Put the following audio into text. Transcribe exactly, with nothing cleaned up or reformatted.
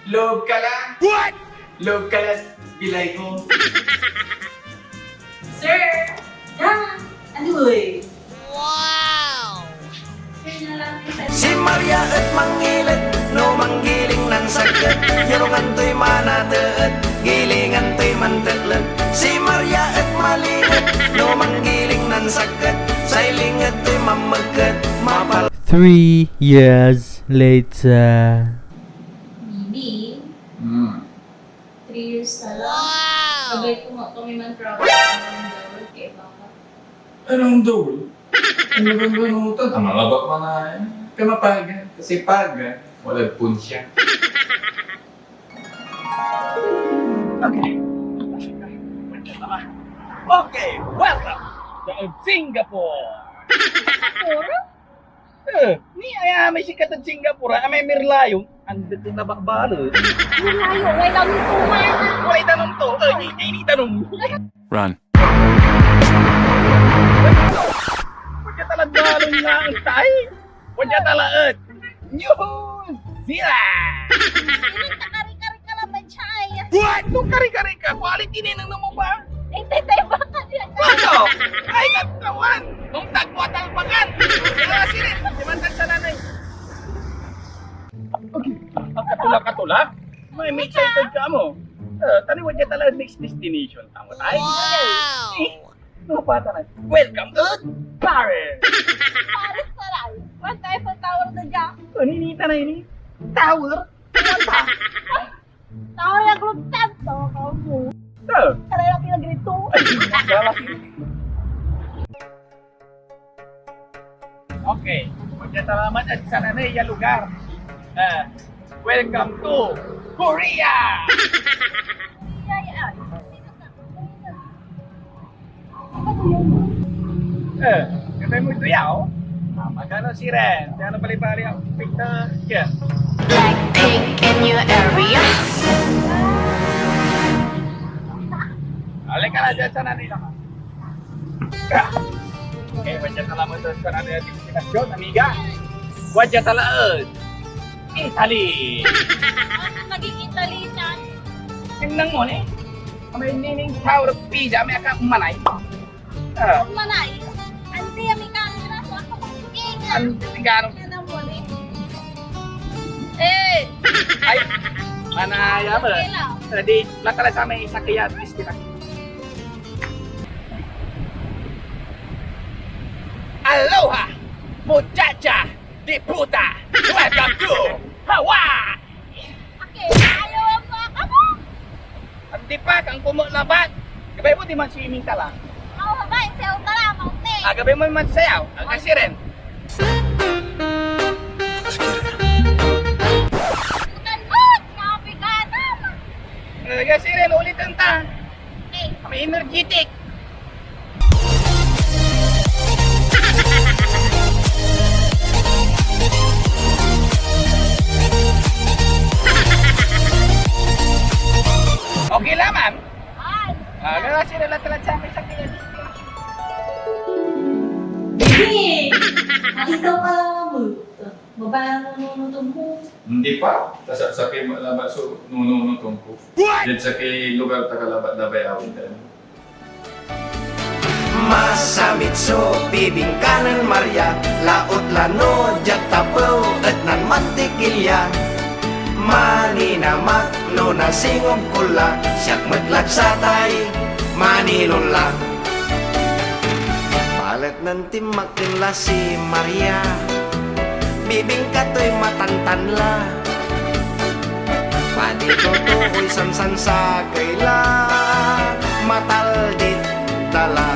Loob ka la. What? Loob ka la, bilay ko. Sir, Dan, ano eh? Wow! Sir na lang yung Si Maria et mangilek, no manggiling nen sakey, yarungan toy manateet, gilingan toy manteklek. Si Maria et malinget, no manggiling nen sakey, say linget toy mameket, mapal- Three years later. Meaning, Hmm. Three years na lang. Wow! Sabay ko nga kami man travel, anong dawal kay Papa? Anong dawal? Ano ba, ano to? Ang mga bak mga, eh, kamapagan. Kasi pagan, walad punsya. Okay. Okay, welcome to Singapore. Singapore? Eh, ni aya may sikat ed Singapore, ah, may Merlion, andet na bakbalo. Merlion, way danum to, man. Way danum to, eh, ni, ni, ni danum. Run. Wadya talad balon nga ang tay. Wadya tala et New Zealand. Siling ta kari-kari ka lamet siya, ay. What? Nung kari-kari ka, quality ni nang mo pa? Intay tayo baka niya. Ano? Ay, katawan! Nung tagpo at alpakan! Kaya sila, dimantan sa nanay. Okay. Ang katulak-katulak? May, may excited ka mo. Uh, tani wadya talaga next destination. Tama tayo. Wow! Eh, no, pa tanan. Welcome to Paris! Paris, saray. What Eiffel Tower na dyan? Ano, ini tanan ini? Tower? Ano ta? Tao ya grup tanto, kamu. Ah. Karela pinagrito. Ay, galas. Okay. Magsasalamat at sa nanay ya lugar. Ah, welcome to Korea! Korea yan. Eh, gabay mo ito ya, oh. Ah, magkano si Ren? Magkano bali-bali ang picture? Yeah. Blackpink in your area? Alay ka na dyan sa nanay naman. Ah. Okay, wadya talaga mo doon sa nanay at destinasyon, amiga. Wadya talaga. Italy. Ano naging Italy dyan? Tingnan mo, eh. May nining Tower of Pisa, may akamanay. Ah. Manay, andi, Amerikano na, so ako magkikingan. Andi, Amerikano. Yan ang muli. Eh! Ay, manaya mo. Okay lang. Ready? Latala sa may isa kaya, at least kita. Aloha, muchacha, di puta. Welcome to Hawaii! Okay, ayaw ang mga kamo. Andi pa, kang kumo labat. Gabay mo di man swimming ka lang. Ako, sabay, sayaw ta lang, maunti. Ah, gabay mo man sayaw. Ang kasi rin. Bukan mo, sinabi ka naman. Eh, kasi rin, ulitan ta. Okay. May energetic. Okay la, ma'am? Ay. Ah, gala sila la talaga sa akin sa kilid. Baby! Nakita ko lang mo. Babae ang nununutog mo. Hindi pa. Tas sa, sakey labat so nununutog ko. What? Diyan sakey lugar ta ka labat labay awit. Masamit so bibingka nen Maria, laut la no diad tapew et nanmantikilya. Maninamak no nasingog ko la, siak met lad satay manilon la. Balet nen tinmaken la si Maria, bibingka toy matantan la. Padi totooy sansansakey la, mataldit da la.